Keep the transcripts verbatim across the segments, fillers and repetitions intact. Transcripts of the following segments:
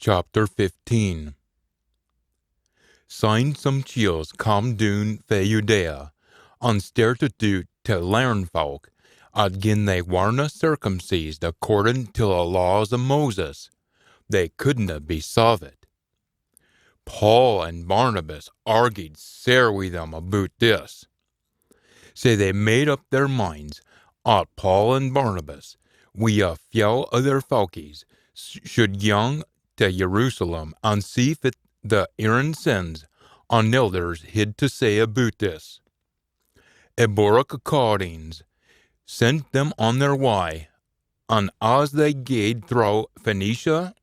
Chapter fifteen. Syne some chiels cam doon fae Judea, an stairtit oot tae learn fowk, at gin they warna circumcised accordin tae the laws o Moses, they couldna be savit. Paul an Barnabas argued sair wi them aboot this. Sae they made up their minds at Paul an Barnabas, wi a fyow ither fowkies, s-, should gang tae Jerusalem an see fit the Aaron sins an elders hid tae say aboot this. A boorach o caains sent them on their wye, an as they gaed throwe Phoenicia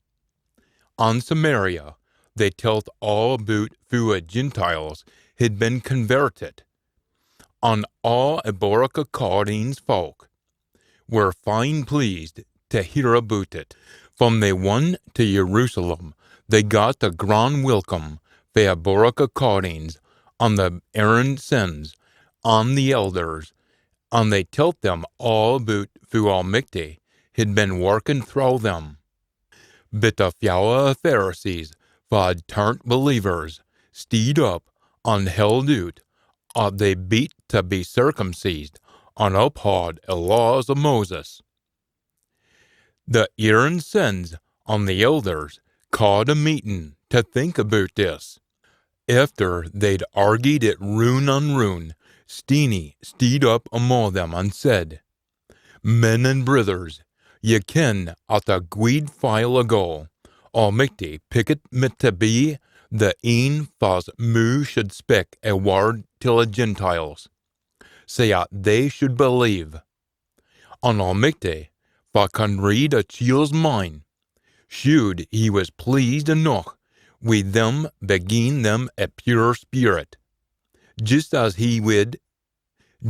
an Samaria, they telt aa aboot foo a Gentiles hid been convertit, an aa a boorach o caains fowk were fine pleased tae hear aboot it. Fan they won tae Jerusalem, they got a gran welcome fae a boorach o caains an the Aaron sins an the elders, an they telt them aa aboot foo Almichty hid been workin throwe them. Bit a fyow o a Pharisees, fa'd turnt believers, steed up an held oot at they beet tae be circumcised an uphaud a laws o Moses. The Aaron sins an the elders caad a meetin tae think aboot this. Efter they'd argued it roon an roon, Steenie steed up amo them an said, Men an brithers, ye ken at a gweed file ago, Almichty pickit me tae be the een fa's moo should spik a wird till a Gentiles, sae at they should believe. An Almichty, fa can read a chiel's mind, shewed he wis pleased eneuch wi them bi giein them a pure spirit, jist as he wid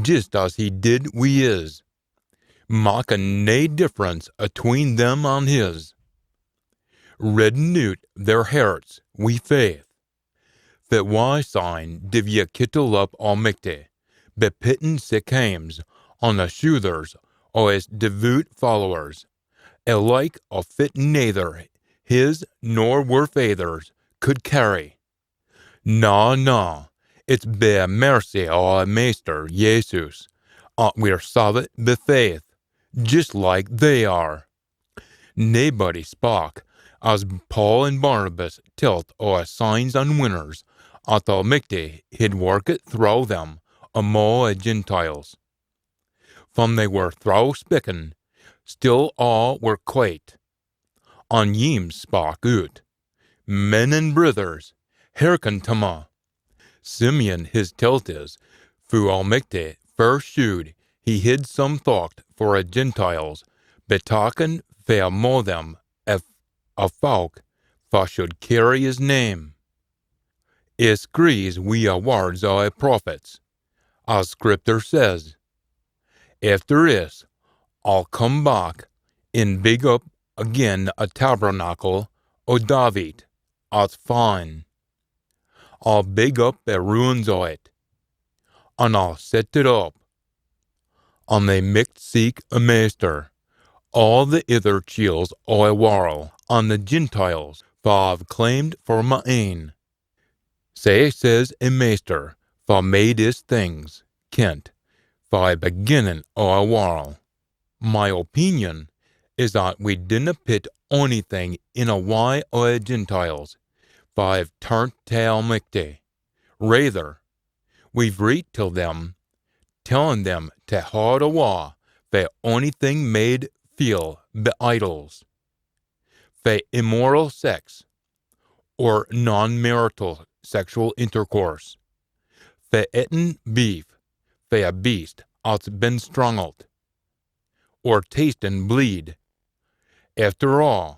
jist as he did wi his, makkin nae difference atween them an his, reddin oot their herts wi faith. Fit wye syne div ye kittle up Almichty, bi pittin sic hames on the shoothers o his devoot followers, a like o fit neither his nor wir faithers could cairry. Na, na, it's bi a mercy o a Maister Jesus, at we're savit bi faith, jist like they are. Naebody spak as Paul an Barnabas telt o a signs an winners at Almichty hid workit throwe them amo a Gentiles. Fan they were throwe spikkin, still aa were quait. An Jeames spak oot, Men an brithers, hearken tae ma. Simeon his telt is, foo Almichty first shewed he hid some thocht for a Gentiles, bi takkin fae amo them a, a fowk fa should cairry his name. Is grees wi a wirds o a prophets, as Scriptur says, Efter is, I'll come back an big up again a tabernacle o David at's faaen. I'll big up a ruins o it, an I'll set it up. An they micht seek a Maister, aa the ither chiels o a warl, an the Gentiles, fa I've claimed for ma ain. Sae says a Maister, fa made is things kent fae a beginnin o a warl. My opeenion is at we dinna pit onything in a wye o a Gentiles, fa hiv turnt tae Almichty. Raither, we vreet till them, tellin them tae haud awa fae onything made feel bi idols, fae immoral sex, or non-marital sexual intercourse, fae eatin beef fae a beast at's been strangelt, or tastin bleed. Efter aa,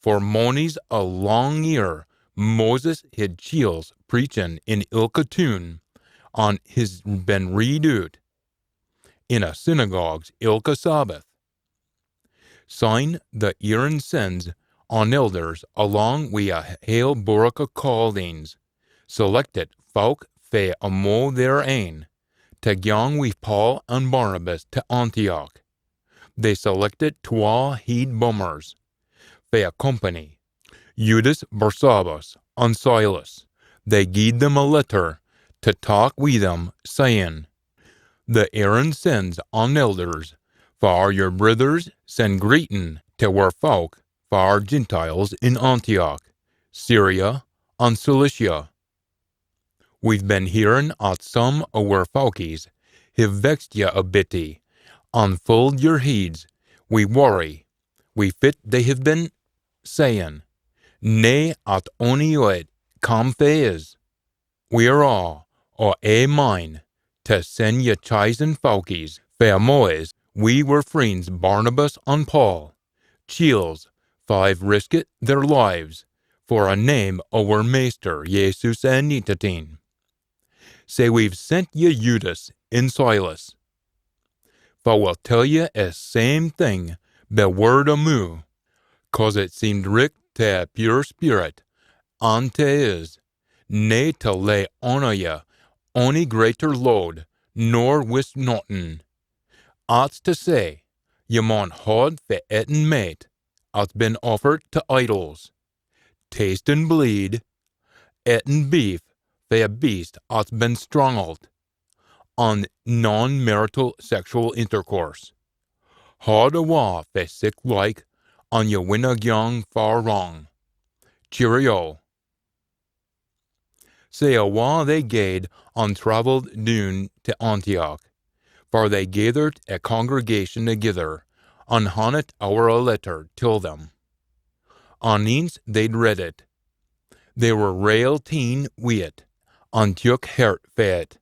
for mony's a lang year Moses hid chiels preachin in ilka toon, an his been read oot in a synagogues ilka Sabbath. Syne the Aaron sins an elders, alang wi a hale boorach o caains, selectit fowk fae amo their ain, tae gyang wi Paul an Barnabas tae Antioch. They selectit twa heid bummers fae a company, Judas Barsabbas, an Silas, they gied them a letter tae tak wi them, sayin, The Aaron's sins an elders, fa are yer brithers, send greetin tae wir fowk fa are Gentiles in Antioch, Syria, an Cilicia. We've been hearin at some o wir fowkies hiv vexed ye a bittie, an fulled yer heids wi worry wi fit they hiv been sayin, nae at ony o it cam fae is. We're aa o ae mind tae send ye chosen fowkies fae amo's wi wir freens Barnabas an Paul, chiels fa hiv riskit their lives for a name o wir Maister Jesus e Anintit Een. Sae we've sent ye Judas an Silas, fa will tell ye e same thing bi wird o moo, cause it seemed richt tae e pure spirit an tae is, nae tae lay on ye ony greater load nor wis nothin. At's tae say, ye maun haud fae eatin mait at's been offered tae idols, tastin bleed, eatin beef fae a beast at's been strangelt, an non-marital sexual intercourse. Haud awa fae siclike, an ye winna gang far wrang. Cheerio. Sae awa they gaed an travelled doon tae Antioch, far they gaithered a congregation thegither, an hannit ower a letter till them. An eence they'd read it, they were rael teen wi it, an took hert fae it.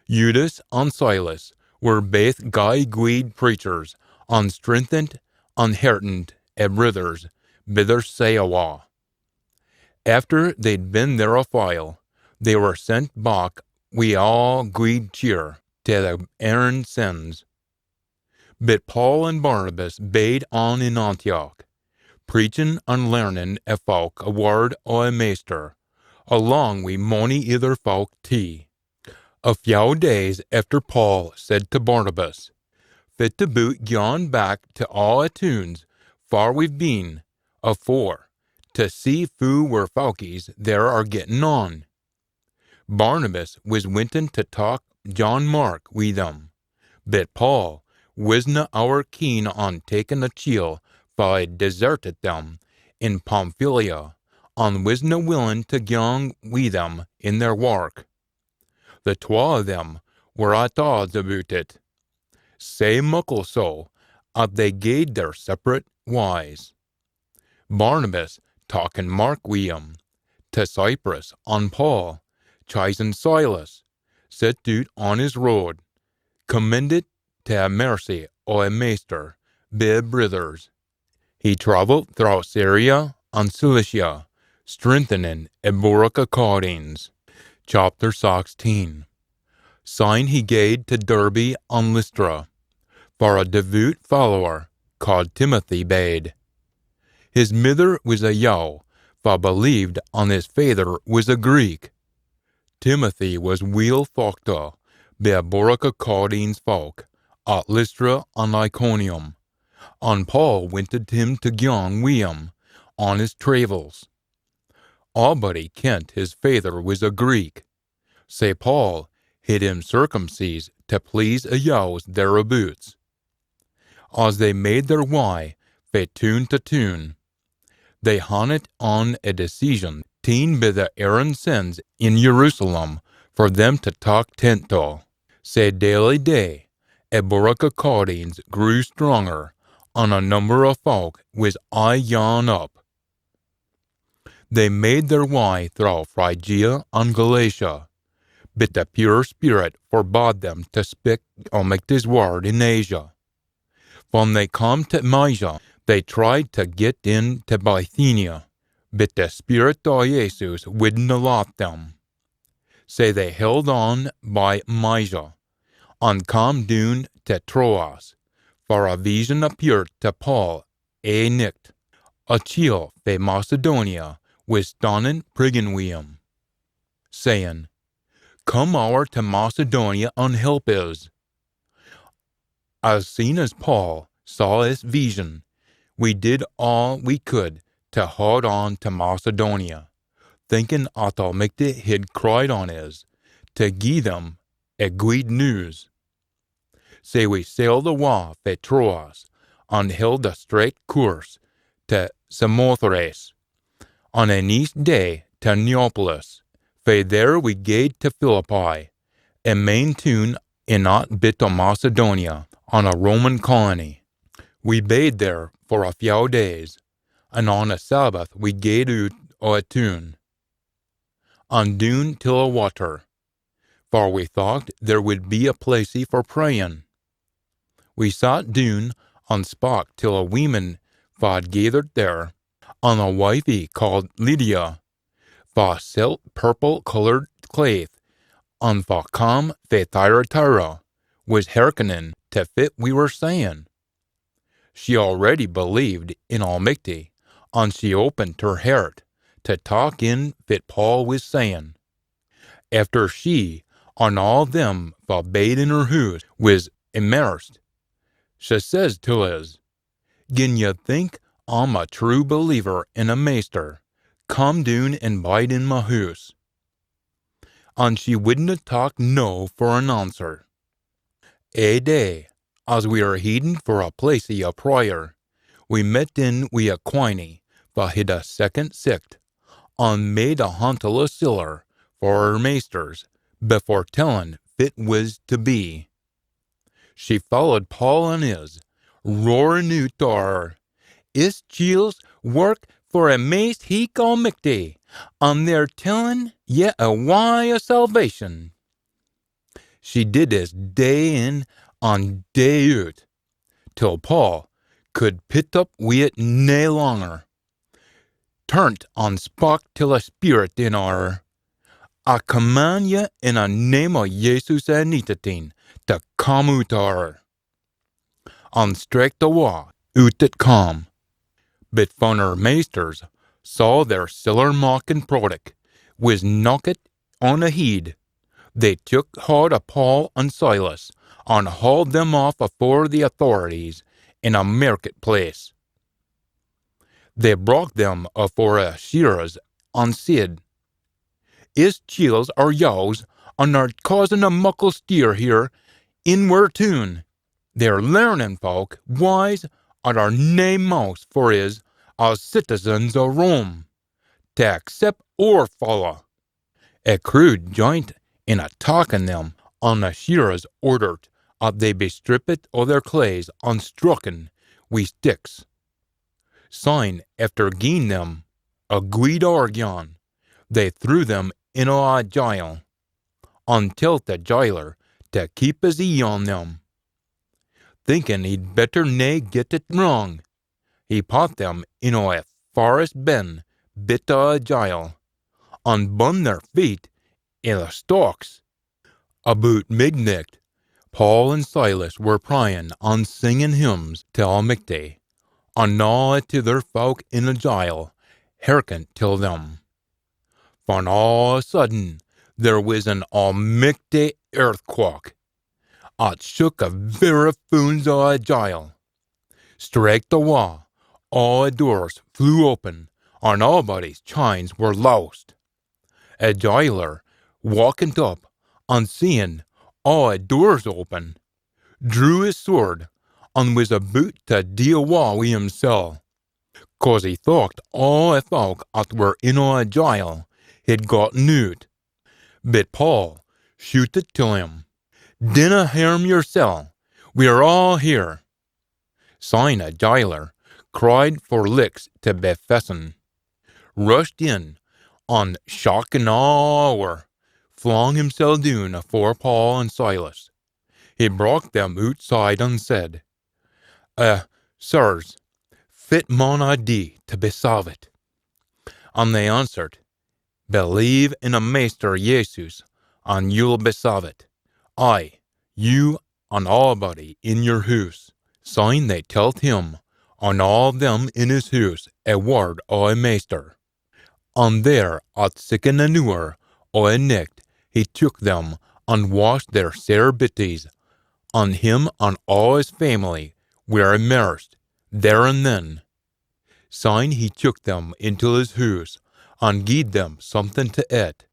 Judas an Silas were baith gey gweed preachers, an strengthened an heartened e brithers bi their say awa. Efter they'd been there a file, they were sent back wi aa gweed cheer tae the Aaron's sins. But Paul an Barnabas bade on in Antioch, preachin an learnin e fowk e wird o e Maister, alang wi mony ither fowk tee. A few days efter Paul said tae Barnabas, Fit aboot gaun back tae aa e toons far we've been afore, tae see foo wir fowkies there are gettin on. Barnabas wis wintin tae tak John Mark wi them, but Paul wisna ower keen on takin a chiel fa hid desertit them in Pamphylia, an wisna willin tae gang wi them in their wark. The twa o them were at odds aboot it, sae muckle so at they gaed their separate wyes. Barnabas takkin Mark wi him tae Cyprus, an Paul, chysin Silas, set oot on his road, commended tae e mercy o e Maister bi e brithers. He travelled throwe Syria an Cilicia, strengthenin e burgh accordins. Chapter sixteen. Syne he gaed tae Derbe an Lystra, far a devoot follower caaed Timothy bade. His mither wis a Yow, fa believed, an his faither wis a Greek. Timothy wis weel thocht o bi e burgh accordins fowk at Lystra an Iconium, an Paul wintit him tae gang wi him on his traivels. Aabody kent his faither wis a Greek, sae Paul hid him circumcised tae please e Yows thereaboots. As they made their wye fae toon tae toon, they hannit on a decision teen bi the Aaron's sins in Jerusalem for them tae tak tent o. Sae daily day e burgh accordins grew stronger, an a number o fowk wis aye gaun up. They made their wye throwe Phrygia an Galatia, but the pure spirit forbade them tae spik Almichty's wird in Asia. Fan they come tae Mysia, they tried tae get in tae Bithynia, but the spirit o Jesus widna lat them. Sae they held on by Mysia, an come doon tae Troas, far a vision appeared tae Paul ae nicht. A chiel fae Macedonia wis stannin priggin wi him, sayin, "Come ower tae Macedonia an help us." As seen as Paul saw this vision, we did aa we could to haud on to Macedonia, thinking at Almichty hid cried on is to gie them a guid news. Sae we sailed awa fae Troas, and held a straight course to Samothrace, and a neist day to Neapolis. Fae there we gaed to Philippi, a main toon in that bit o Macedonia, on a Roman colony. We bade there for a few days, and on a Sabbath we gaed oot o a toon, and doon till a water, for we thocht there wid be a placie for prayin. We sat doon and spak till a weemen fa'd gathered there, and a wifie called Lydia, fa selt purple-coloured claith, and fa cam fae Thyatira, wis hearkening to fit we were sayin. She already believed in Almichty, and she opened her heart to tak in fit Paul wis sayin. Efter she and aa them fa bade in her hoose wis immersed, she says till us, "Gin ye think I'm a true believer in a Maister, come doon and bide in my hoose." And she wouldna tak no for an answer. Ae day, as we were heiding for a placie o prayer, we met in wi a quinny fa hid a second sicht, and made a hantle o siller for her maisters before telling fit wis to be. She followed Paul and is, roaring oot to her, "Is chiels work for a maist heich Almichty, and they're telling ye a wye o salvation." She did is day in and day oot, till Paul could pit up wi it nae longer, turnt and spak till a spirit in her, "I command ye in a name o Jesus Anintit Een to come oot o her." And stracht awa oot it cam. But fan her maisters saw their siller mocking product wis knockit on a heid, they took haud o Paul and Silas, and hauled them off afore the authorities in a market place. They brocht them afore a shirras, and said, "Is chiels are Jews, and are causing a muckle stir here in wir toon. They're learning folk wyes at are nae mowse for is as citizens o Rome, to accept oor follow." A crood joined in attacking them, and the shirras ordered that they be strippit o their claes and strucken wi sticks. Syne, efter gieing them a guid orgyan, they threw them in a jile, and telt the jiler to keep his ee on them, thinking he'd better nae get it wrang. He pat them in o a farrest ben bit o a jile, and bun their feet i the stocks. Aboot midnicht, Paul and Silas were praying and singing hymns to Almichty, and aa the tither folk in the jile hearkened till them. Fan aa o a sudden there wis an almichty earthquak, at shook a verra foons o a jile. Stracht awa, aa a doors flew open, and aabody's chines were lowsed. A jiler, waukent up, and seeing aa a doors open, drew his sword, and wis aboot to dee awa wi himsel, cause he thocht aa a folk at were in a jile hid gotten oot. But Paul shouted till him, "Dinna hairm yoursel, we're aa here." Syne a jiler cried for lichts to be fessen, rushed in, and, shakkin aa ower, flung himsel doon afore Paul and Silas. He brocht them ootside and said, "Eh, sirs, fit maun I dee to be saved?" And they answered, "Believe in a Maister Jesus, and you'll be saved, aye, you and aabody in your hoose." Syne they telt him and aa them in his hoose a word o a Maister. And there at siccan an oor o a nicht he took them and washed their sair bitties, and him and aa his family were immersed there and then. Syne he took them intil his hoose, an gied them something tae ait,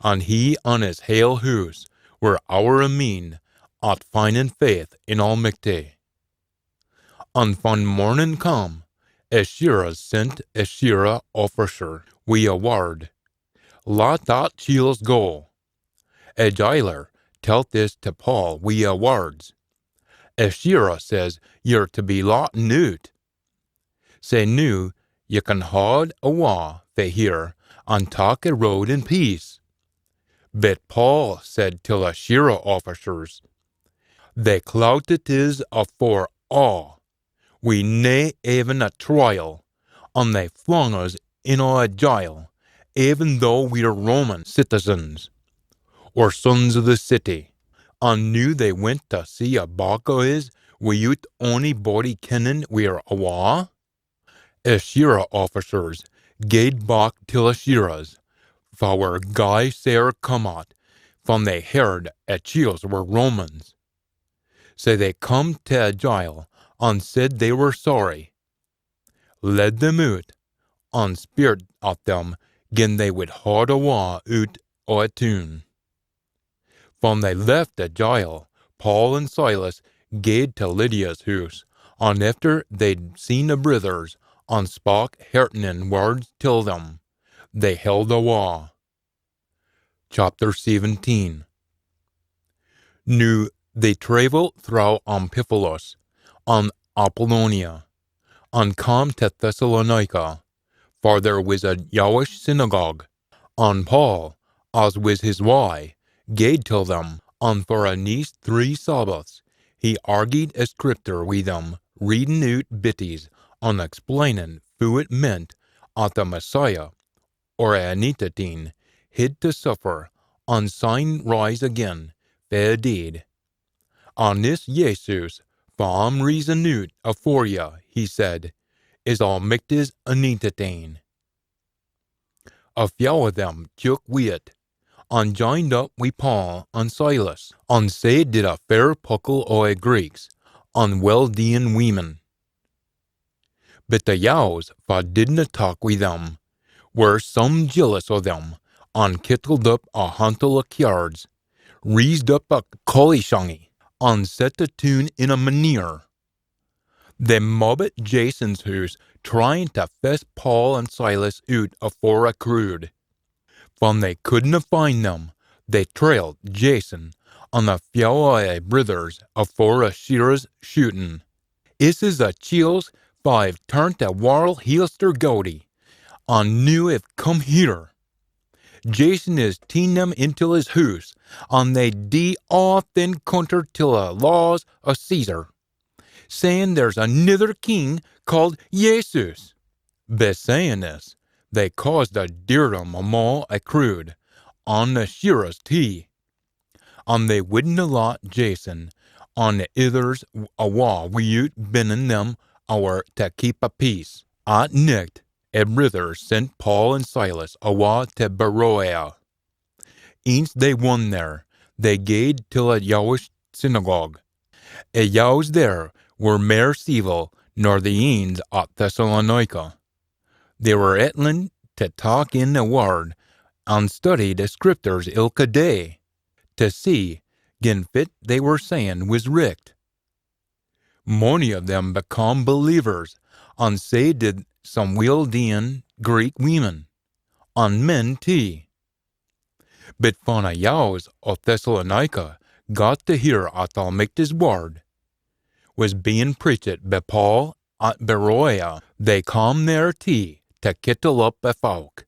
an he an his hale hoose were ower a meen at findin faith in Almichty. An fan mornin come, a shirra sent a shirra officer wi a word, "Lat that chiels go." A jailer telt this tae Paul wi a words, "A shirra says ye're tae be latten oot. Sae noo ye can haud awa fae here an tak a road in peace." But Paul said till a shirra officers, "The clout it is afore aa, wi nae even a trial, an they flung us in a jile, even though we're Roman citizens, or sons o the city, an noo they wint tae see a back o us wi'oot onybody kennin we're awa?" A shirra officers gaed back till a shirras, fa were gey sair come at, fan they heard a chiels were Romans. Sae they come tae a jile, an said they were sorry, led them oot, an speirt at them gin they wid haud awa oot o a toon. Fan they left a jile, Paul an Silas gaed tae Lydia's hoose, an efter they'd seen a brithers, an spak heartenin words till them, they held awa. Chapter seventeen. Noo they traivelt throwe Amphipolis an Apollonia, an come tae Thessalonica, far there wis a Jowish synagogue, an Paul, as wis his wye, gaed till them, an for a neist three Sabbaths he argied a scripter wi them, readin oot bitties, an explainin foo it meant at the Messiah, or a Anintit Een, hid tae suffer, an syne rise again fae a deid. An this Jesus, fa A'm reasonin oot afore ye, he said, is Almichty's Anintit Een. A fyow o them took wi it, an jined up wi Paul an Silas, an sae did a fair puckle o a Greeks, an weel-deein weemen. But the Jews, fa didna tak wi them, were some jealous o them, an kittled up a hantle o cairds, reesed up a collieshangie, an set the toon in a maneer. They mobbit Jason's hoose, tryin tae fess Paul an Silas oot afore a crood. Fan they couldna find them, they trailed Jason an a fyow o a brithers afore a shirras, shoutin, "Is is a chiels fa hiv turnt a warl heelster gowdie, an noo hiv come here. Jason his teen them intil his hoose, an they dee aathin cunter till a laws o Caesar, sayin there's anither king caaed Jesus." By sayin this, they caused a dirdum amo a crood, an the shirras tee, an they widna lat Jason an the ithers awa wi'oot binnin them ower tae keep a peace. At nicht, a brithers sent Paul an Silas awa tae Beroea. Eence they won there, they gaed till a Jowish synagogue. A Jews there were mair ceevil nor the eens at Thessalonica. They were ettlin tae tak in a wird, an study the scripters ilka day, tae see gin fit they were sayin wis richt. Mony o them become believers, an sae did some weel-deein Greek weemen, an men tee. But fan a Jews o Thessalonica got tae hear at Almichty's wird wis bein preached by Paul at Beroea, they cam there tee tae kittle up a fowk.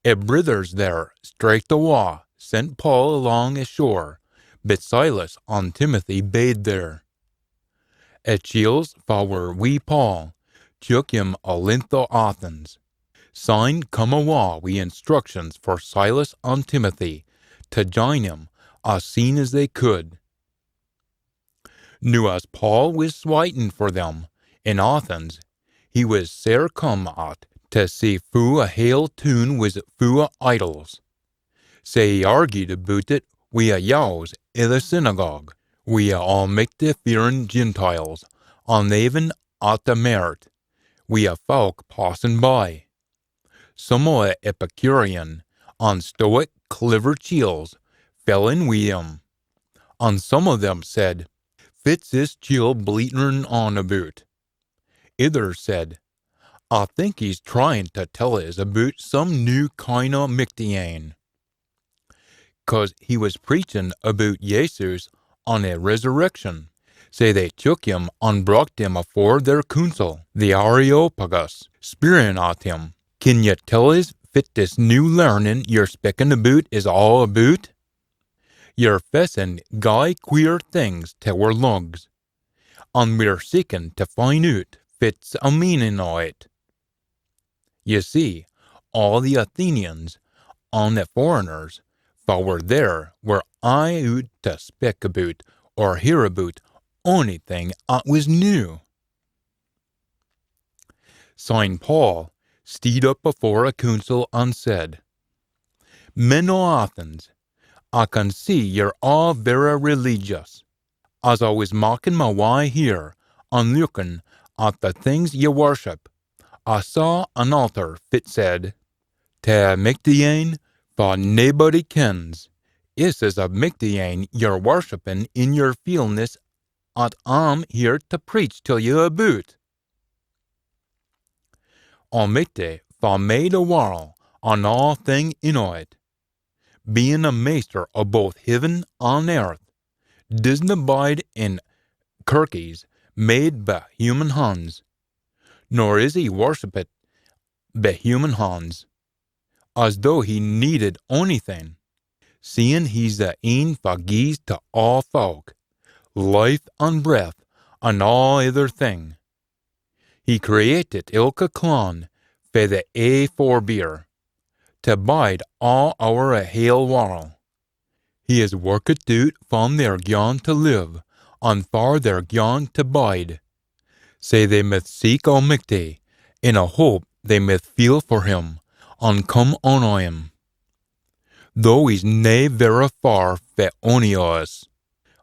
A brithers there straicht awa sent Paul alang a shore, but Silas an Timothy bade there. A chiels fa were wi Paul took him a linth o Athens, syne come awa wi instructions for Silas an Timothy tae jine him as seen as they could. Noo as Paul wis swytin for them in Athens, he wis sair come at tae see foo a hale toon wis fu o idols. Sae he argued aboot it wi a Jews i the synagogue, wi a Almichty-fearin Gentiles, an even at the mairt, wi a fowk passin by. Some o a Epicurean an Stoic cliver chiels fell in wi him, an some o them said, "Fit's this chiel bleaterin on aboot?" Ithers said, "I think he's tryin tae tell us aboot some new kind o michty ane." 'Cause he wis preachin aboot Jesus an a resurrection. Sae they took him an brocht him afore their cooncil, the Areopagus, speirin at him, "Can ye tell us fit this new learnin ye're spikkin aboot is aa aboot? Ye're fessin gey queer things tae wir lugs, an we're seekin tae fin oot fit's a meanin o it." Ye see, aa the Athenians an the foreigners fa were there were aye oot tae spik aboot or hear aboot onything at wis new. Syne Paul steed up afore a cooncil an said, "Men o Athens, I can see ye're aa verra religious. As I wis makkin ma wye here, an lookin at the things ye worship, I saw an altar fit said, 'Tae a michty ane fa naebody kens.' Is is a michty ane ye're worshippin in yer feelness at A'm here tae preach till ye aboot. Almichty, fa made a warl an aathing in o it, bein a maister o baith heaven an earth, disna bide in kirkies made bi human hans, nor is he worshippit bi human hans, as though he needed onything, seein he's the een fa gies tae aa fowk life an breath an aa ither thing. He creatit ilka clan fae the ae forebear, tae bide aa ower a hale warl. He his workit oot fan they're gyan tae live, an far they're gyan tae bide. Sae they mith seek Almichty, in a hope they mith feel for him, an come on o him. Though he's nae verra far fae ony o us.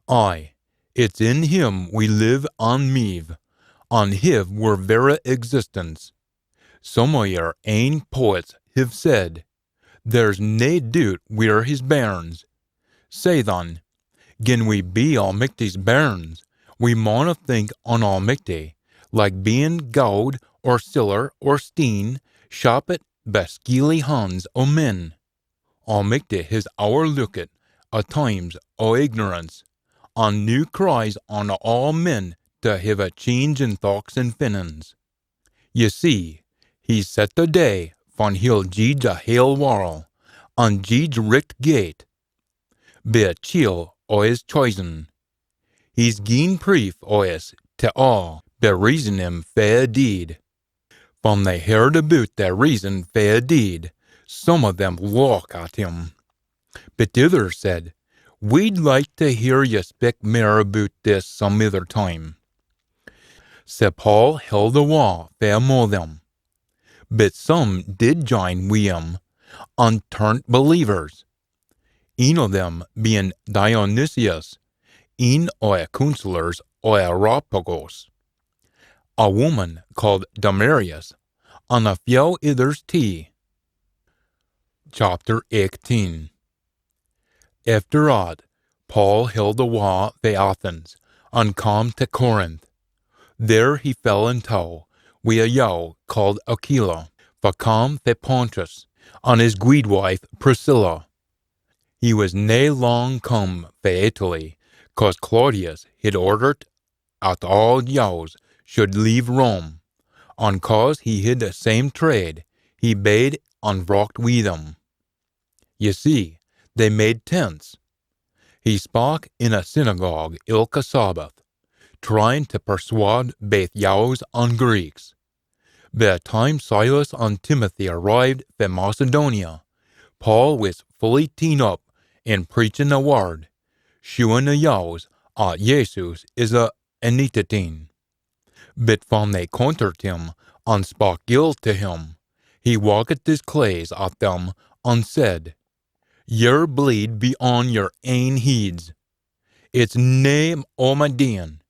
Aye, it's in him we live an meeve, an hiv wir verra existence. Some o yer ain poets hiv said, "There's nae doot we're his bairns." Sae than, gin we be Almichty's bairns, we mauna think on Almichty, like bein gowd or siller or steen, shappit bi skeely hans o men. Almichty his owerlookit a times o ignorance, an noo cries on aa men tae hiv a change in thochts an feelins. Ye see, he's set the day fan he'll jeedge a hale warl, an jeedge richt gate, bi a chiel o his choisin. He's gien preef o this tae aa bi reasonin fae a deid. Fan they heard aboot the reason fae a deid, some o them leuch at him. But the ithers said, "We'd like tae hear ye spik mair aboot this some ither time." Sae Paul held awa fae amo them. But some did jine wi him, an turnt believers. Een o them bein Dionysius, een o a cooncillors o Areopagus, a woman caaed Damaris, an a fyow ithers tee. Chapter eighteen. Efter at, Paul held awa fae Athens, an cam tae Corinth. There he fell in tow wi a Jew caaed Aquila, fa cam fae Pontus, an his gweedwife Priscilla. He wis nae lang come fae Italy, cause Claudius hid ordert at aa Jews should leave Rome, an cause he hid the same trade, he bade an vrocht wi them. Ye see, they made tents. He spak in a synagogue ilka Sabbath, tryin tae persuade baith Jews an Greeks. By the time Silas an Timothy arrived fae Macedonia, Paul wis fully teen up in preachin the wird, shewin the Jews at Jesus is a Anintit Een. But fan they contert him, an spak ill tae him, he waggit his claes at them, an said, "Yer bleed be on yer ain heids. It's nae o my deein.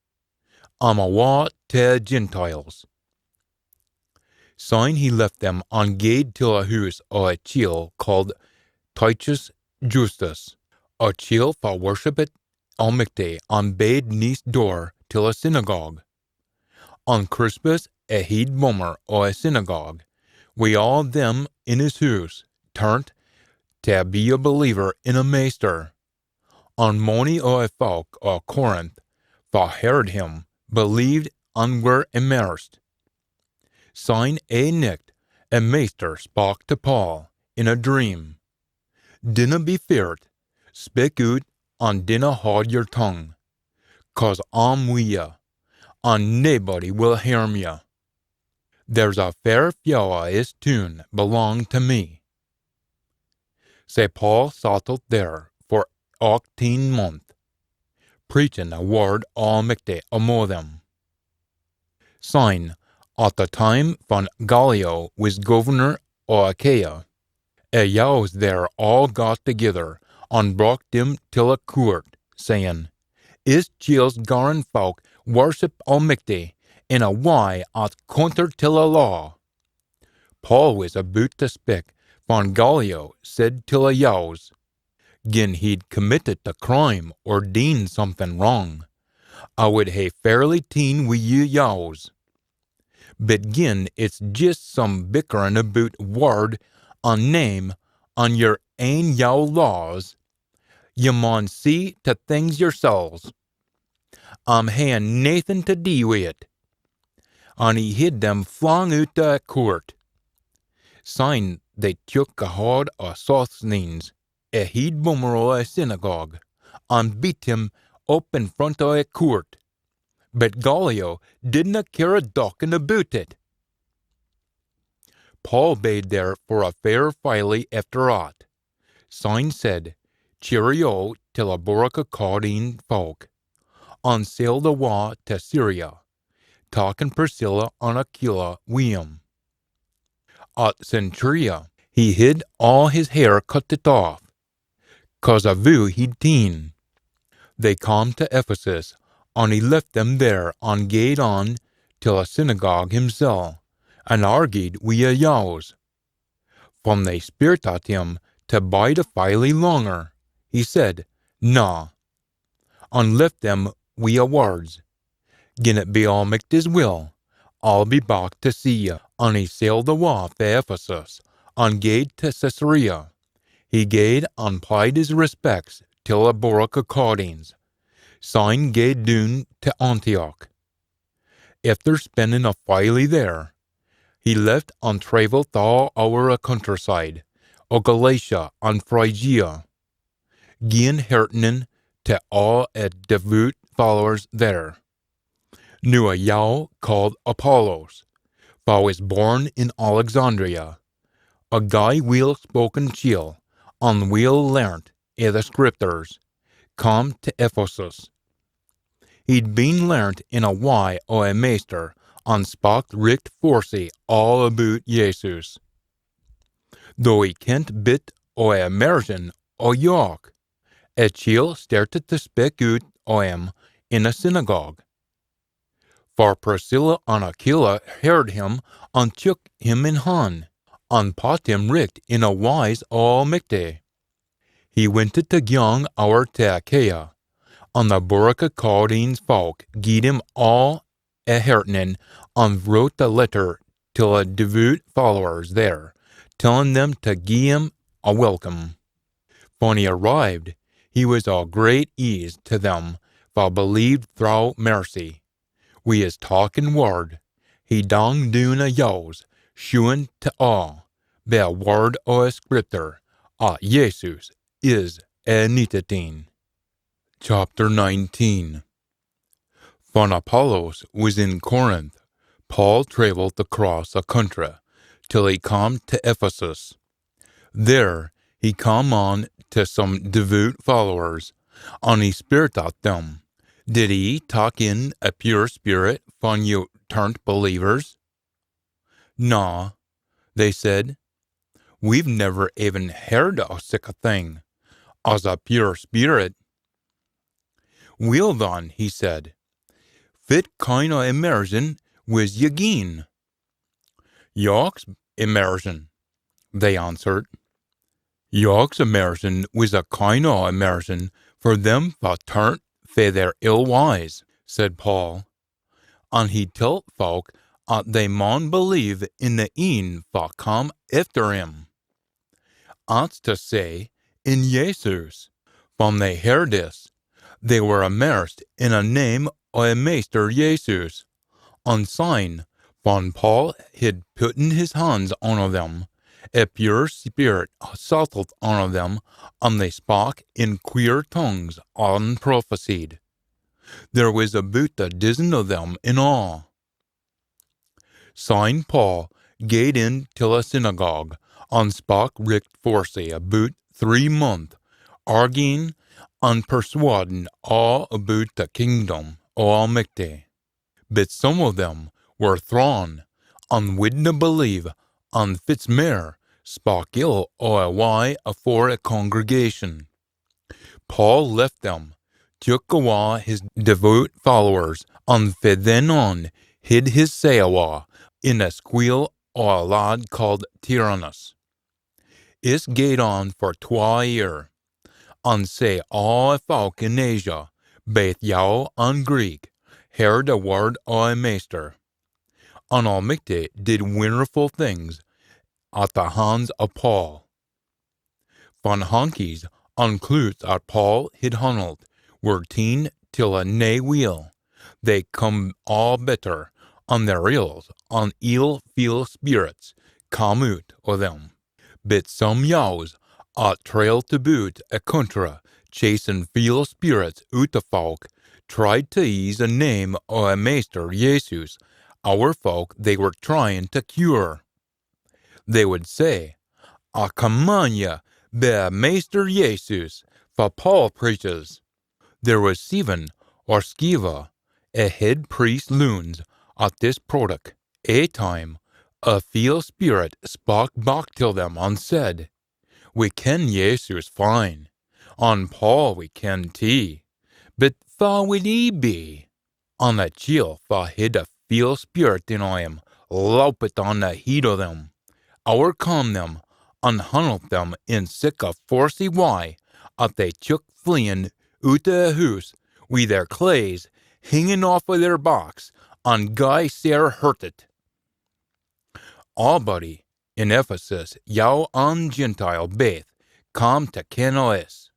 I'm awa tae Gentiles." Syne he left them an gaed till a hoose o a chiel caaed Titus Justus, a chiel fa worshippit Almichty, an bade neist door till a synagogue. An Crispus, a heid bummer o a synagogue, wi aa them in his hoose, turnt tae be a believer in a Maister. An mony o a fowk o Corinth, fa heard him, believed an were immersed. Syne ae nicht a Maister spak tae Paul in a dream, "Dinna be feart, spik oot, an dinna haud yer tongue, cause A'm wi ye, an naebody will hairm ye. There's a fair fyow o is toon belong tae me." Sae Paul sattled there for auchteen month, preachin a wird o Almichty amo them. Syne, at the time fan Gallio wis governor o Achaia, a Jews there aa got thegither, an brocht him till a coort, sayin, "Is chiel's garrin fowk worship Almichty in a wye at's conter till a law." Paul wis aboot tae spik, fan Gallio said till a Jews, "Gin he'd committed a crime or deen something wrang, A wid hae fairly teen wi ye Jews. But gin it's jist some bickerin aboot wird an name an yer ain Jew laws, ye maun see tae things yersels. A'm haein naething tae dee wi it." An he hid them flung oot o a coort. Syne they took a haud o Sosthenes, a heid bummer o a synagogue, an beat him up in front o a coort. But Gallio didna care a docken aboot it. Paul bade there for a fair filie efter at, syne said, "Cheerio" till a boorach o Caudine's fowk, an sailed awa tae Syria, takkin Priscilla an Aquila wi him. At Cenchrea he hid aa his hair cuttit aff, cause a vow he'd teen. They cam tae Ephesus, an he left them there an gaed on till a synagogue himsel, an argued wi a Jews. Fan they speirt at him tae bide a filie langer, he said, "Na," an left them wi a wirds, "Gin it be Almichty's will, A'll be back tae see ye." An he sailed awa fae Ephesus, an gaed tae Caesarea. He gaed an peyed his respects till a boorach o Caudine's, syne gaed doon tae Antioch. Efter spendin a filie there, he left an traivelt aa ower a countryside o Galatia an Phrygia, giein heartenin tae aa a devoot followers there. Noo a Jew caaed Apollos, fa wis born in Alexandria, a gey weel spoken chiel, an weel learnt i the Scripturs, cam tae Ephesus. He'd been learnt in a wye o a Maister, an spak richt forcey aa aboot Jesus. Though he kent bit o a immersion o Jock, a chiel stertit tae spik oot o him in a synagogue. For Priscilla an Aquila heard him, an took him in han, an pat him richt in a wyes o Almichty. He wintit tae gyang ower tae Achaia, an the boorach o Caudine's fowk gied him aa a heartenin, an vrote a letter till a devoot followers there, tellin them tae gie him a welcome. Fan he arrived, he wis a great ease tae them fa believed throwe mercy. Wi his talkin wird, he dang doon a Jews, shewin tae aa, bi a wird o a Scriptur, at Jesus is a Anointit Een. Chapter nineteen. Fan Apollos wis in Corinth, Paul traivelt across a country till he cam tae Ephesus. There he cam on tae some devoot followers, an he speirt at them, "Did ye tak in a pure spirit fan ye turnt believers?" "Na," they said, "we've never even heard o sic a thing as a pure spirit." "Weel, than," he said, "fit kind o immersion wis ye gien?" Jock's immersion, they answered. Jock's immersion was a kind o immersion for them fa turnt fae their ill wyes, said Paul, an he telt folk at they maun believe in the een fa come efter him. At's to say, in Jesus. Fan they heard this, they were immersed in a name o a Maister Jesus. An syne, fan Paul hid putten his hands on o them, a pure spirit settled on o them, an they spak in queer tongues an prophesied. There was aboot a dozen o them in aa. Syne Paul gaed in till a synagogue, an spak richt forcey aboot three month, arguin an persuadin aa aboot the kingdom o Almichty. But some o them were thrawn, an widna believe, an fit's mair, spak ill o a wye afore a congregation. Paul left them, took awa his devoot followers, an fae then on hid his say awa in a squeal o a lad called Tyrannus. Is gaed on for twa year, an sae aa folk in Asia, baith Jew an Greek, heard a word o a Maister. An Almichty did wonnerfu things at the hands o Paul. Fan hankies an cloots at Paul hid hunnelt were teen till a nae weel, they come aa better, an their ills an ill feel spirits come oot o them. But some Jews at trailed aboot a country chasin feel spirits oot o folk, tried to eese a name o a Maister Jesus ower folk they were tryin to cure. They would say, "I command ye by a Maister Jesus, fa Paul preaches." There was Stephen o Sceva, a heid priest's loons, at this protick. Ae time, a feel spirit spak back till them an said, "We ken Jesus fine, an Paul we ken tee, but fa wid he be?" An a chiel fa hid a feel spirit in o him, lowpit on a heid o them, owercome them, an hunnelt them in sic a forcey wye, at they took fleein oot o a hoose wi their claes hingin aff o their backs, an gey sair hurtit. Aabody in Ephesus, Jew an Gentile baith, come to ken o this.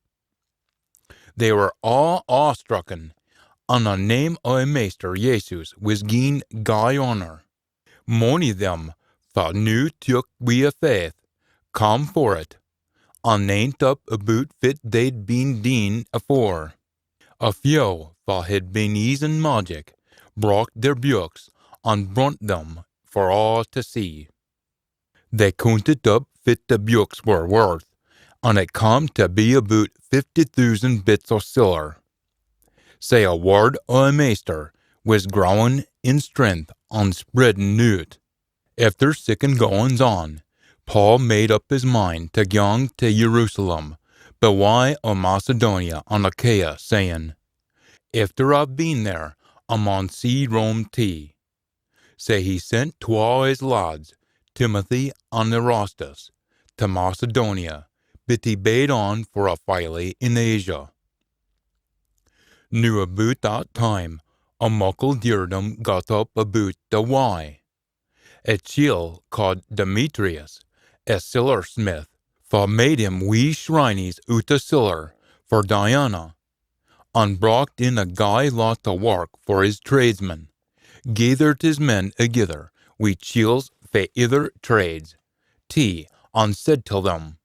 They were aa awestrucken, an the name o a Maister Jesus was gien gey honour. Mony o them fa new took wi a faith come forrit, an aint up aboot fit they'd been deein afore. A few fa hid been easin magic brocht their beuks an brunt them for aa to see. They coontit up fit the beuks were worth, an it come to be aboot fifty thoosand bits o siller. Sae a word o a Maister wis growin in strength an spreadin oot. Efter siccan goins on, Paul made up his mind to gang to Jerusalem, by wye o Macedonia an Achaia, sayin, "Efter I've been there, I maun see Rome tee." Sae he sent twa o his lads, Timothy an Erastus, to Macedonia, but he bade on for a filie in Asia. Noo aboot that time, a muckle dirdum got up aboot the wye. A chiel ca'd Demetrius, a siller smith, fa made him wee shrinies oot o siller for Diana, an brocht in a gey lot o wark for his tradesmen, gaithered his men agither, wi chiels fae ither trades, tee, an said till them,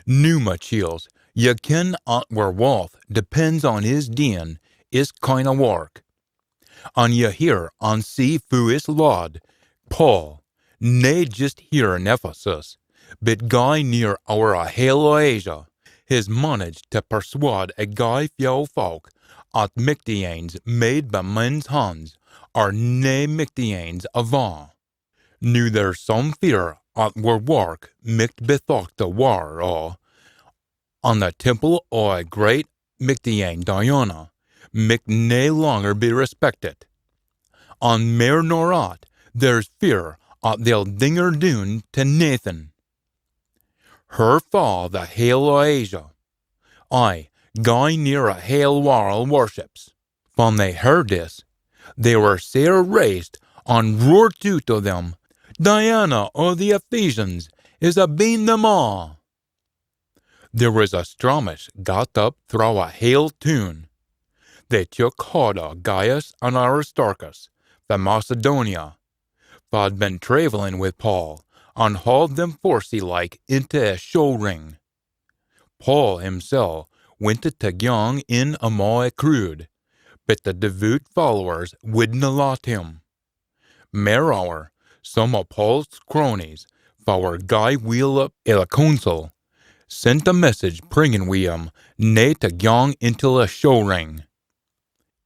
"Noo, ma chiels, ye ken at wir walth depends on his deein is kind o wark. An ye hear an see foo is lad, Paul, nae jist here in Ephesus, but gey near ower a hale o Asia, his managed to persuade a gey few folk at michty anes made by men's hands are nae michty anes ava. Noo there's some fear at wir wark micht be thocht the waur o, an the temple o a great michty ane Diana micht nae longer be respected. An mair nor at, there's fear at they'll ding her doon to naething. Her fa the hale o Asia, ay, gey near a hale warl worships. Fan they heard this, they were sair raised, an roart oot o them, "Diana o the Ephesians is abeen them aa!" There was a stramash got up throwe a hale toon. They took haud o Gaius an Aristarchus fae Macedonia, fa'd been traivellin wi Paul, an hauled them forcy like intae a show ring. Paul himsel wintit tae gyang in amo a crood, but the devoot followers widna lat him. Mairower, some o Paul's cronies, fa were gey weel up i the cooncil, sent a message pringin wi him nae tae gyang intil a show ring.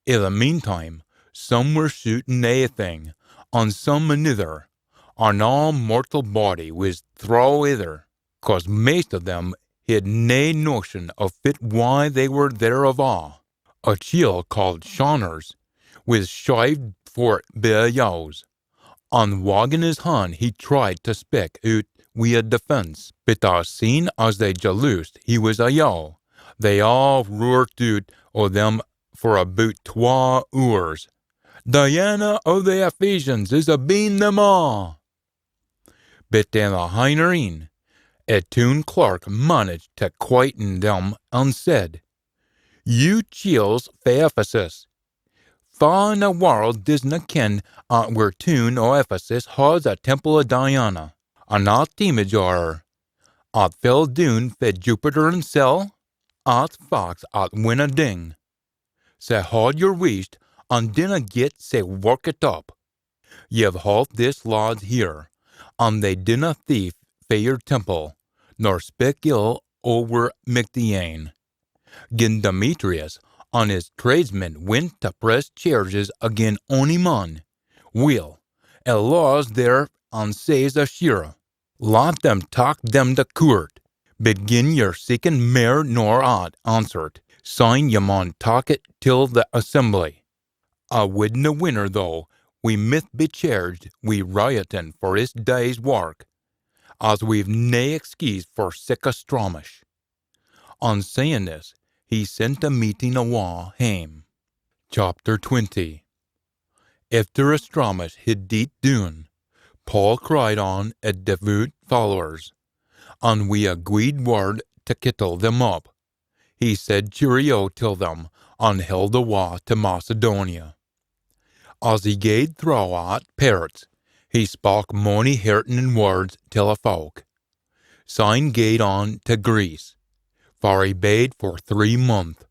I the meantime, some were shoutin ae thing, an some anither, an aa mortal body wis throwe ither, cause maist o them hid nae notion o fit wye they were there ava. A chiel caaed Shanners wis shived forrit bi a Jews, an waggin his han he tried tae spik oot wi a defence, but as seen as they jaloosed he wis a Jew, they aa roart oot o them for aboot twa oors, "Diana o the Ephesians is abeen them aa!" But in the hinner eyn, a toon clerk managed tae quieten them an said, "You chiels fae Ephesus, fa in the warl disna ken at wir toon o Ephesus his a temple o Diana, an at image o her, at fell doon fae Jupiter himsel? At's facts at winna ding. Sae haud yer wheesht, an dinna get sae workit up. Ye've holp this lads here, an they dinna thief fae yer temple, nor spik ill o wir michty ane. Gin Demetrius an his tradesmen wint tae press charges agin ony man, weel, a law's there an says a shirra, lat them tak them tae coort, but gin ye're seekin mair nor at answert, syne ye maun tak it till the assembly. I widna winner though we mith be charged wi riotin for is day's wark, as we've nae excuse for sic a stramash." On sayin this, he sent a meetin awa hame. Chapter twenty. Efter a stramash hid deet doon, Paul cried on a devoot followers, an wi a gweed word tae kittle them up, he said cheerio till them, an held awa tae Macedonia. As he gaed throwe at pairts, he spak mony heartenin words till a fowk. Syne gaed on tae Greece, far he bade for three month.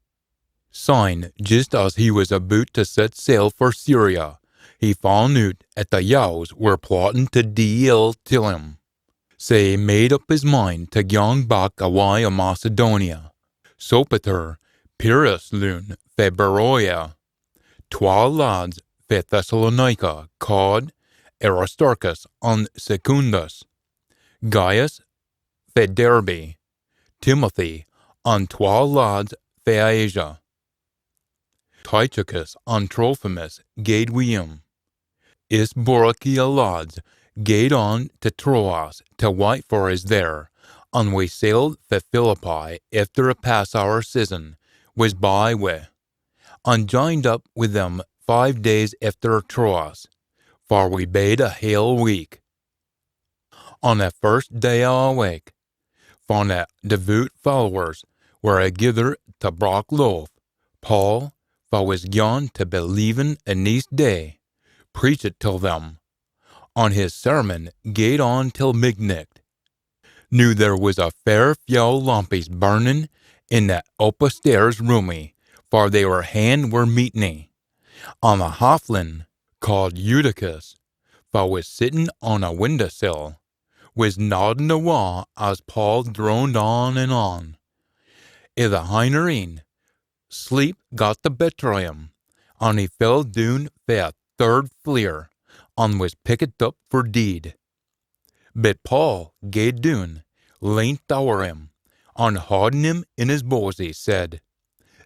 Syne, jist as he wis aboot tae set sail for Syria, he fun oot at the Jews were plottin tae dee ill till him. Sae he made up his mind tae gyang back awa o Macedonia. Sopater, Pyrrhus' loon fae Beroea, twa lads fae Thessalonica, caaed Aristarchus an Secundus, Gaius fae Derbe, Timothy, an twa lads fae Asia, Tychicus an Trophimus, gaed wi him. Is Beroea lads gaed on tae Troas tae wait for is there, an we sailed fae Philippi efter a Passower season wis by wi, an jined up wi them five days efter Troas, far we bade a hale week. On the first day o a week, fan the devoot followers were agither tae brak loaf, Paul, fa wis gyan tae be leavin a neist day, preached till them, an his sermon gaed on till midnicht. Noo there wis a fair fyow lampies burnin in the up-a-stairs roomie, far they were haein wir meetiny, an a halflin, caaed Eutychus, fa wis sittin on a windae sill, wis noddin awa as Paul droned on an on. I the hinner eyn, sleep got the better o him, an he fell doon fae a third fleer, an wis pickit up for deid. But Paul gaed doon, leant ower him, an haudin him in his bosie, said,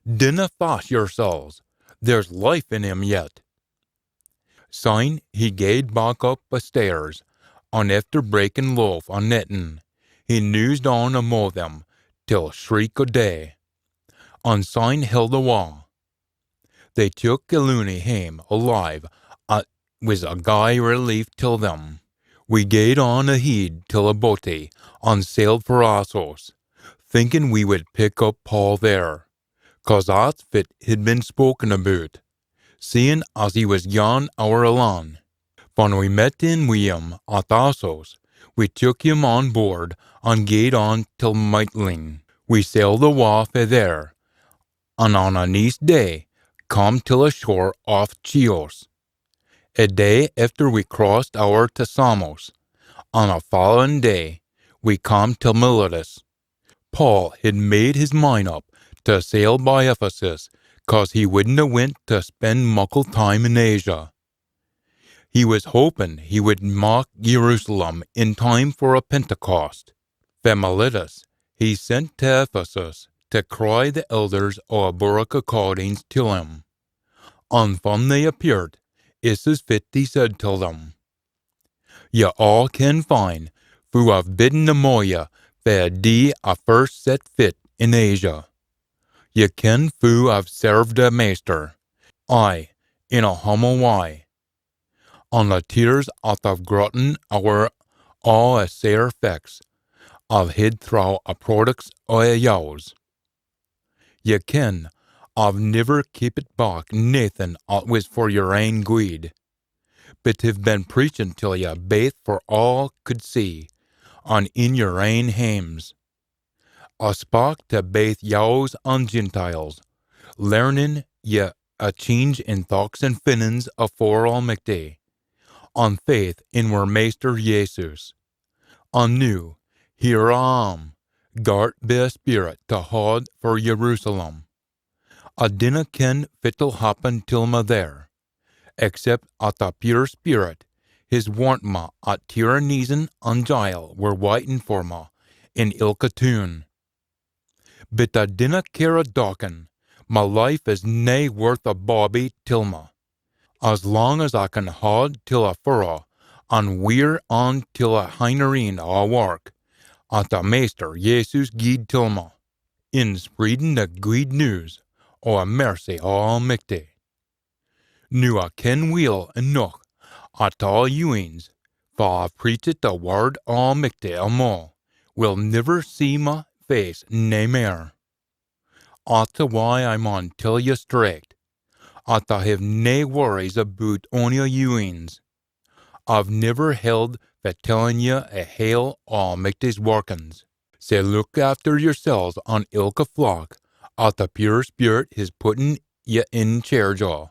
"Dinna fash yersels, there's life in him yet." Syne he gaed back up a stairs, an efter breakin loaf an etten, he noosed on amo them till shreek o day, an syne held awa. They took a loonie hame alive, an wis a gey relief till them. We gaed on aheid till a boatie, an sailed for Assos, thinkin we wid pick up Paul there, cause at's fit hid been spoken aboot, seein as he wis gyan ower a lan. Fan we met in wi him at Assos, we took him on board an gaed on till Mitylene. We sailed awa fae there, an on a neist day come till a shore aff Chios. A day efter we crossed ower tae Samos, an a followin day we come till Miletus. Paul hid made his mind up tae sail by Ephesus, cause he widna wint tae spend muckle time in Asia. He wis hopin he wid mak Jerusalem in time for a Pentecost. Fae Miletus he sent tae Ephesus tae cry the elders o a burrock o cordings till him. An fan they appeared, iss is fit he said till them: Ye aa ken fine foo A've bidden amo ye fae a day A first set fit in Asia. Ye ken foo A've served a Maister, aye, in a hummle wye, an the tears at A've grutten ower aa a sair fechts A've hid throwe a products o a Jews. Ye ken A've niver keepit back naethin at wis for yer ain gweed, but hiv been preachin till ye baith for aa could see, an in yer ain hames. A spak tae baith Jews an Gentiles, learnin ye a cheenge in thochts an feelins afore Almichty, an faith in wir Maister Jesus. An noo, here A am, gart bi a Speerit tae haud for Jerusalem. A dinna ken fit'll happen till ma there, except at the Pure Speerit his warnt ma at tyrannies an jile were waitin for ma in ilka toon. But A dinna care a docken, ma life is nae worth a bawbee till ma. As lang as A can haud till a furrow, an weir on till a hinnerein o a wark at the Maister Jesus gied till ma, in spreidin the gweed news o a mercy o Almichty. Noo A ken weel eneuch at aa you eens, fa A've preached the wird o Almichty amo, will niver see ma face nae mair. At's why A maun tell ye straicht, at A hiv nae worries aboot ony o you eens. A've niver held fae tellin ye a hale o Almichty's workins. Sae look efter yersels an ilka flock at the Pure Speerit his putten ye in chairge o.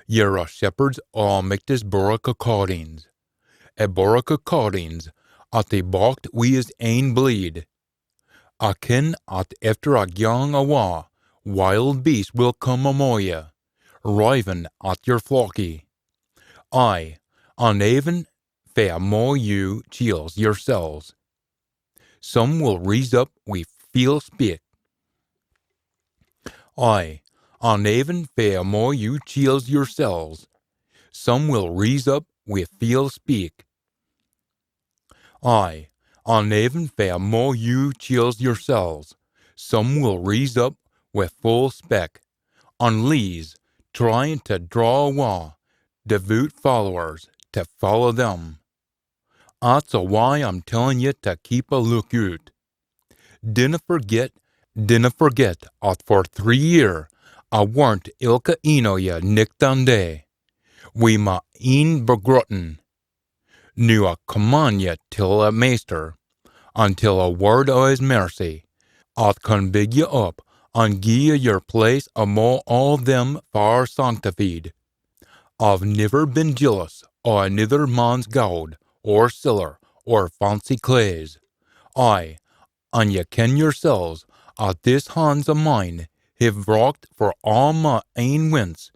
Ye're a shepherds o Almichty's burrock o cordings, a burrock o cordings at he bocht wi his ain bleed. A ken at efter A gyang awa, wild beasts will come amo ye, rivin at yer flockie. Aye, an even fae amo you chiels yersels, some will rise up wi feel speak. Aye, an even fae amo you chiels yersels, some will rise up wi feel speak. Aye, an even fae amo you chiels yersels, some will rise up wi full spec, an lees, tryin tae draw awa devoot followers tae follow them. At's why A'm tellin ye tae keep a look oot. Dinna forget, dinna forget at for three year A warnt ilka een o ye nicht an day, wi ma een begruttin. Noo A command ye till a Maister, an till a wird o his mercy, at can big ye up, an gie ye yer place amo aa them fa're sanctified. A've niver been jealous o anither man's gowd, or siller, or fancy claes. Aye, an ye ken yersels, at this hands o mine hiv vrocht for aa ma ain wints,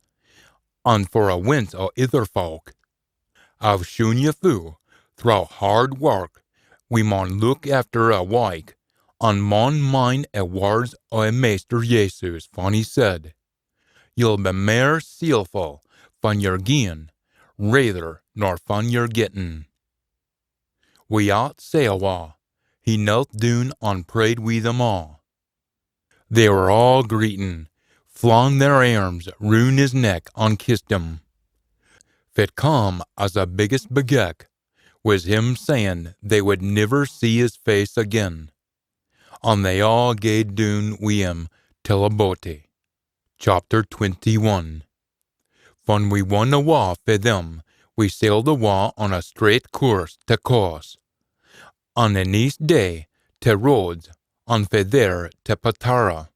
an for a wints o ither fowk. A've shoon ye foo, throwe hard wark, we maun look efter a wyke, an maun mind a wirds o a Maister Jesus, fan he said, Ye'll be mair seelfu fan ye're giein, raither nor fan ye're gettin. Wi at say awa, he knelt doon an prayed wi them aa. They were aa greetin, flung their airms roon his neck an kissed him. Fit come as the biggest begeck wis him sayin they wid niver see his face again, an they aa gaed doon wi him till a boatie. Chapter twenty-one. Fan we won awa fae them, we sailed awa on a straight coorse tae Cos, an the neist day tae Rhodes, an fae there tae Patara.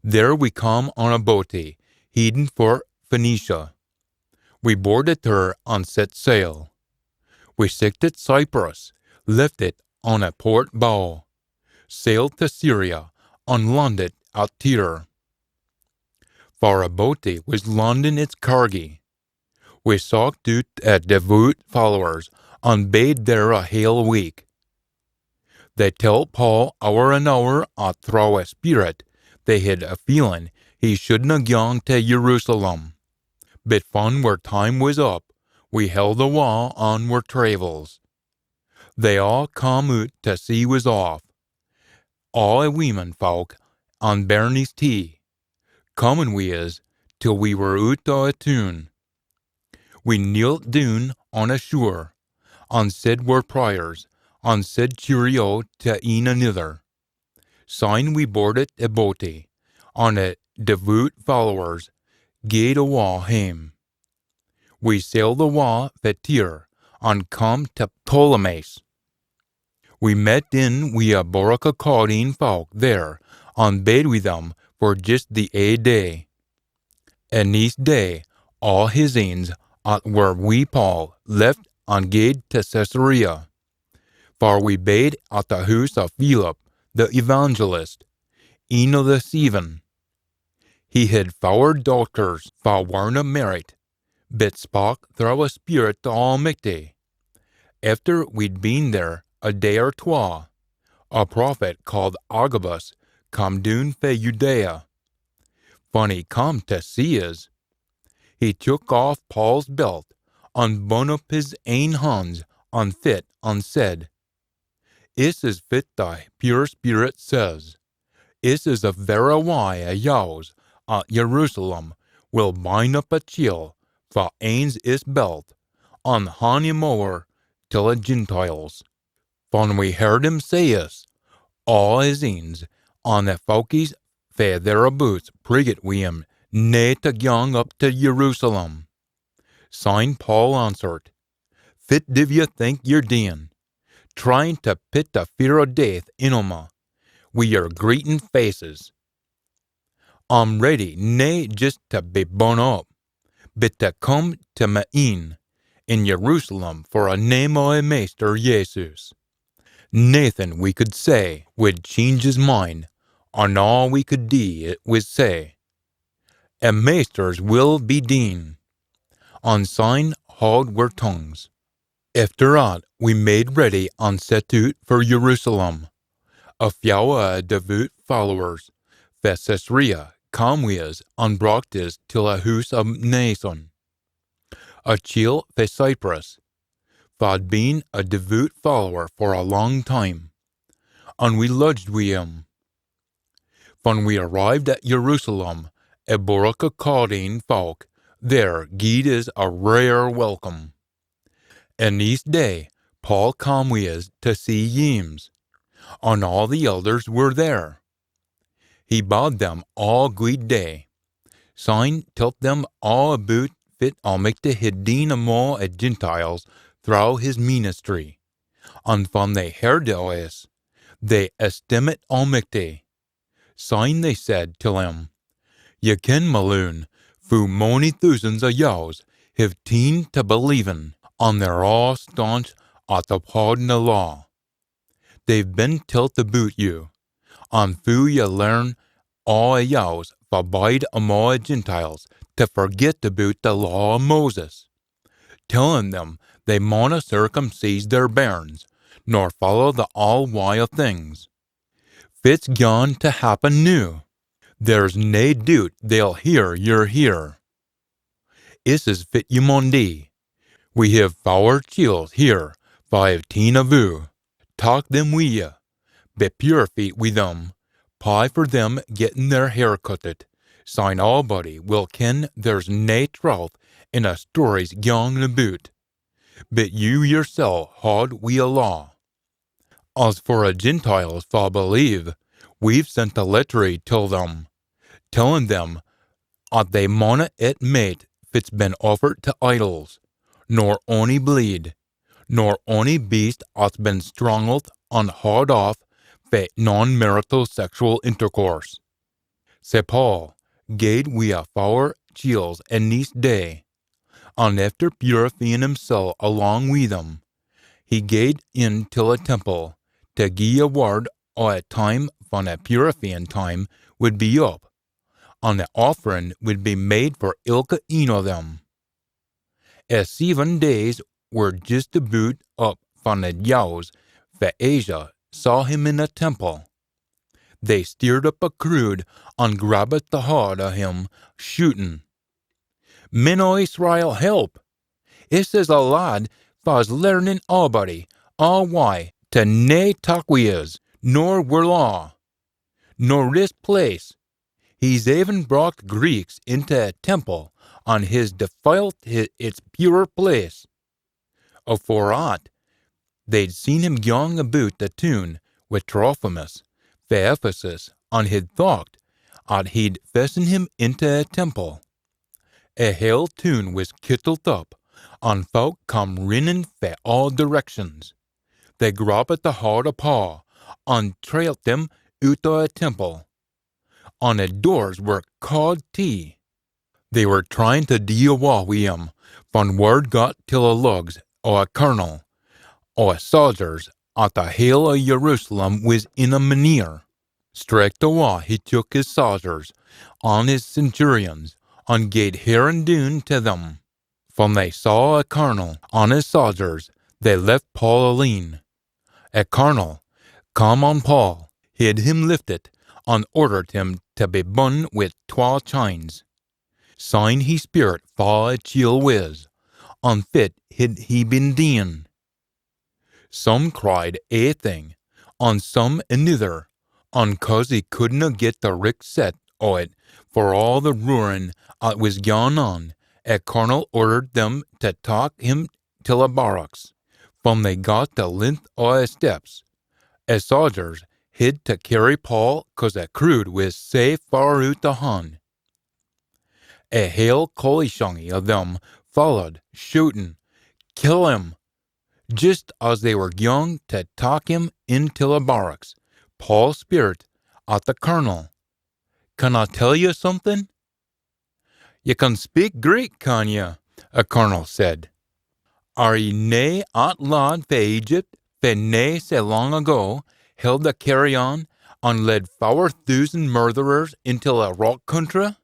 There we come on a boatie, heidin for Phoenicia. We boardit her an set sail. We sichtit Cyprus, left it on a port bow, sailed tae Syria, an landit at Tyre. Far a boatie wis landin its cargie. We socht oot a devoot followers, an bade there a hale week. They telt Paul ower an ower at throwe a spirit they hid a feelin he shouldna gyang tae Jerusalem. But fan wir time wis up, we held awa on wir traivels. They aa come oot tae see wis aff, aa a weemen fowk, an bairnies tee, comin wi us till we were oot o a toon. We kneelt doon on a shore, an said wir prayers, an said cheerio tae een anither. Syne we boardit a boatie, an a devoot followers gaed awa hame. We sailed awa fae Tyre, an come tae Ptolemais. We met in wi a boorach o Caudian fowk there, an bade wi them for jist the ae day. A neist day, aa his eens at were wi Paul left an gaed tae Caesarea, far we bade at the hoose o Philip the evangelist, een o the seven. He hid fower dochters fa warna mairriet, but spak throwe a spirit tae Almichty. Efter we'd been there a day or twa, a prophet caaed Agabus cam doon fae Judea. Fan he cam tae see us, he took aff Paul's belt, an bun up his ain hans an fit, an said, "Is is fit the pure spirit says. Is is a verra wye a Jews at Jerusalem will bin up a chiel fa ains is belt, an han him ower till a Gentiles." Fan we heard him say is, aa his eens, an the fowkies fae thereaboots, priggit wi him nae tae gyang up tae Jerusalem. Syne Paul answert, "Fit div ye think ye're deein, tryin tae pit the fear o death in o me, wi yer greetin faces? A'm ready nae jist tae be bun up, but tae come tae ma een in Jerusalem for a name o a Maister Jesus." Naethin we could say wid change his mind, an aa we could dee wis say, "A Maister's will be deen," an syne haud wir tongues. Efter at, we made ready an set oot for Jerusalem. A fyow o a devoot followers fae Caesarea cam wi us an brocht us till a hoose o Mnason, a chiel fae Cyprus, fa'd been a devoot follower for a lang time, an we lodged wi him. Fan we arrived at Jerusalem, a boorach o Caudian fowk there gied us a rare welcome. A neist day, Paul cam wi us tae see Jeems, an aa the elders were there. He bad them aa gweed day, syne telt them aa aboot fit Almichty hid deen amo a Gentiles throwe his meenistry. An fan they heard o is, they esteemit Almichty. Syne they said till him, "Ye ken, ma loon, foo mony thoosands o Jews hiv teen tae believin, an they're aa staunch at uphaudin a law. They've been telt aboot you, an foo ye learn aa a Jews fa bide amo a Gentiles tae forget aboot the law o Moses, tellin them they mauna circumcise their bairns, nor follow the aul wye o things. Fit's gyan tae happen noo? There's nae doot they'll hear ye're here. Is is fit ye maun dee. We hiv fower chiels here Five teen of you, tak them wi ye, be purifeet wi them, pey for them gettin their hair cuttit, syne aabody will ken there's nae trowth in a stories gyaun aboot, but you yoursel haud wi a law. As for a Gentiles fa believe, we've sent a lettery till them, tellin them at they mauna et mate fit's been offered to idols, nor ony bleed, nor ony beast at's been strangled an haud aff fae non-marital sexual intercourse. Sae Paul gaed wi a fower chiels a neist day, an efter purifyin himsel alang wi them, he gaed in till a temple, to gie a ward o a time fan a purifyin time wid be up, an a offerin wid be made for ilka een o them. A seven days were jist aboot up fan a Jews fae Asia saw him in a temple. They steered up a crood an grabbit the haud o him, shoutin, "Men o Israel, help! Is is a lad fa's learnin aabody aa wye to nae tak wi's nor wir law, nor is place. He's even brocht Greeks into a temple an his defiled hi- its pure place." Afore aught, they'd seen him gyang aboot the toon wi Trophimus fae Ephesus, an he'd thocht at he'd fessen him into a temple. A hale toon wis kittled up, an folk come rinnin fae aa directions. They grabbit the haud o Paul, an trailt him oot o a temple. An a doors were cawed tee. They were tryin to dee awa wi him, fan word got till a lugs o a colonel o a sodgers at the hale o Jerusalem wis in a maneer. Stracht awa he took his sodgers an his centurions, an gaed harin doon to them. Fan they saw a colonel an his sodgers, they left Paul aleen. A colonel come on Paul, hid him liftit, an ordered him to be bun wi twa chines. Syne he speirt fa a chiel wis, an fit hid he been deein. Some cried ae thing, an some anither, an cause he couldna get the richt set o it for aa the roarin at wis gyaun on, a colonel ordered them to tak him till a barracks. Fan they got the length o a steps, a sodgers hid to cairry Paul cause a crood wis sae far oot o han. A hale collieshangie o them followed, shoutin, "Kill him!" Jist as they were gyaun to tak him in till a barracks, Paul speirt at the colonel, "Can I tell ye something?" "Ye can speak Greek, can ye?" a colonel said. "Are ye nae at lad fae Egypt, fae nae sae lang ago, held a carry on, an led fower thoosand murderers intil a rock country?"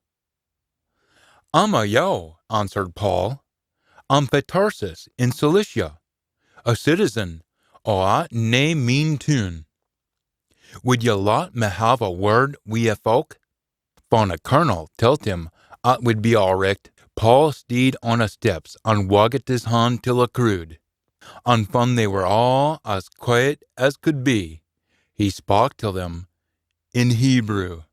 "I'm a Jew," answered Paul. "I'm fae Tarsus in Cilicia, a citizen o a nae mean toon. Wid ye lat me have a word wi a folk?" Fan a colonel telt him at wid be aa richt, Paul steed on a steps an waggit his han till a crood. An fan they were aa as quaet as could be, he spak till them in Hebrew.